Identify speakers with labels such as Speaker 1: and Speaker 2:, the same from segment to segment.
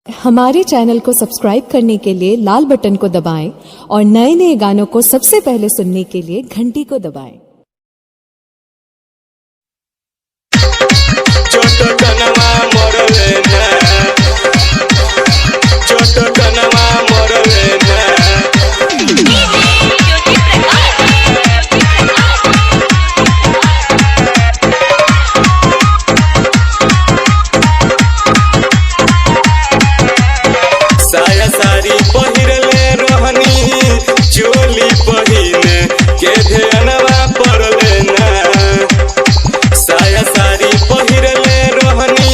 Speaker 1: हमारे चैनल को सब्सक्राइब करने के लिए लाल बटन को दबाएं और नए नए गानों को सबसे पहले सुनने के लिए घंटी को दबाएं।
Speaker 2: चटकनवा मरले ना, चटकनवा मरले ना।
Speaker 3: ज्योति प्रकाश।
Speaker 2: साया साड़ी पहिरले रहनी, चोली पहिने के ध्यानवा पड़ले ना। साया साड़ी पहिरले रहनी,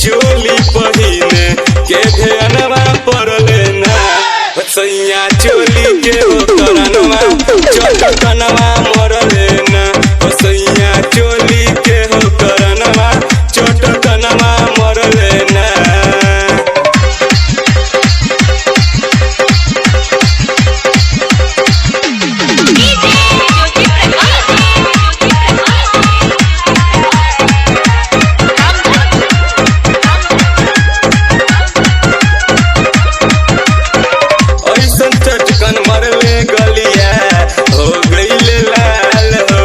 Speaker 2: चोली पहिने के ध्यानवा पड़ले ना। सैया चोली के हो करनवा, चटकनवा मरले ना। हो सैया चोली के हो करनवा, चटकनवा मरले ना।
Speaker 3: ज्योति प्रकाश।
Speaker 2: ऐसन चटकन मरले गलिया हो गईले लाल हो।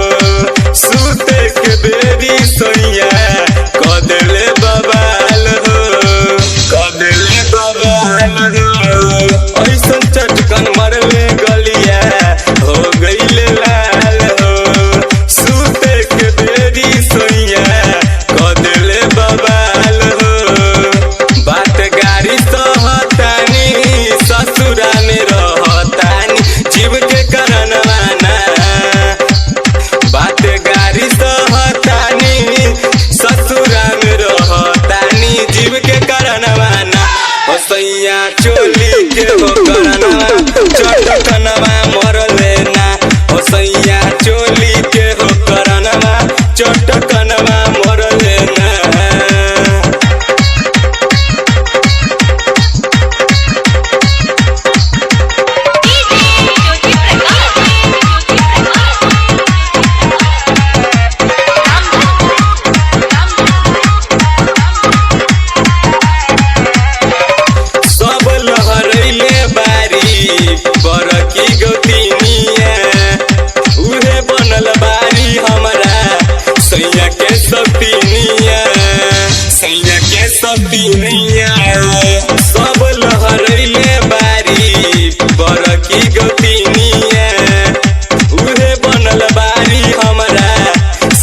Speaker 2: सूते के बेरी सोइया कदले बबाल हो, कदले बबाल हो। ऐसन चटकन मरले गलिया हो गईले लाल हो। सूते के बेरी सोइया कदले बबाल हो। बात गारी सहतानी, ससुरा में रहतानी, जीव के करनवा ना। बात गारी सहतानी, ससुरा में रहतानी, जीव के करनवा ना। हो सैया चोली के हो करनवा, चटकनवा मरले ना। हो सैया चोली के हो करनवा, चटकनवा मरले ना।
Speaker 3: ज्योति प्रकाश।
Speaker 2: सब लहरैले बारी बरकी गोतिनिया, उहे बनल बारी हमरा सैया के सतीनिया, सैया के सतीनिया। सब लहरैले बारी बरकी गोतिनिया, उहे बनल बारी हमरा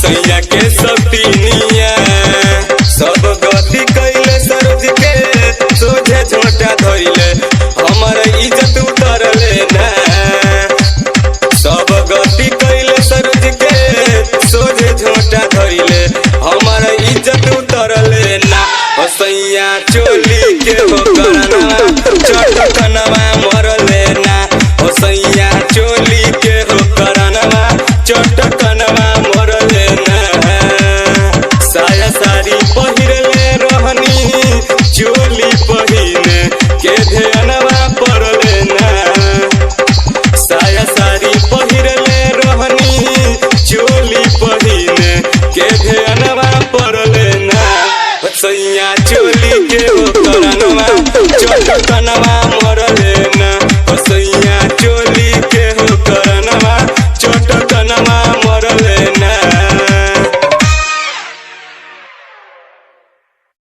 Speaker 2: सैया के सतीनिया। सब गति कैले सरोज के सोझे झोटा धइले, हमर इज्जत उतरले ना। सब गति कैले सरोज के सोझे झोटा धइले, हमर इज्जत उतरले ना। हो सैया चोली के हो करनवा, चटकनवा मरले ना। हो सैया चोली के हो करनवा, चटकनवा मरले ना। साया साड़ी पहिरले रहनी, चोली पहिने के ध्यानवा पड़ले ना। साया साड़ी पहिरले रहनी, चोली पहिने के ध्यानवा पड़ले ना। सैया चोली के हो करनवा, चटकनवा।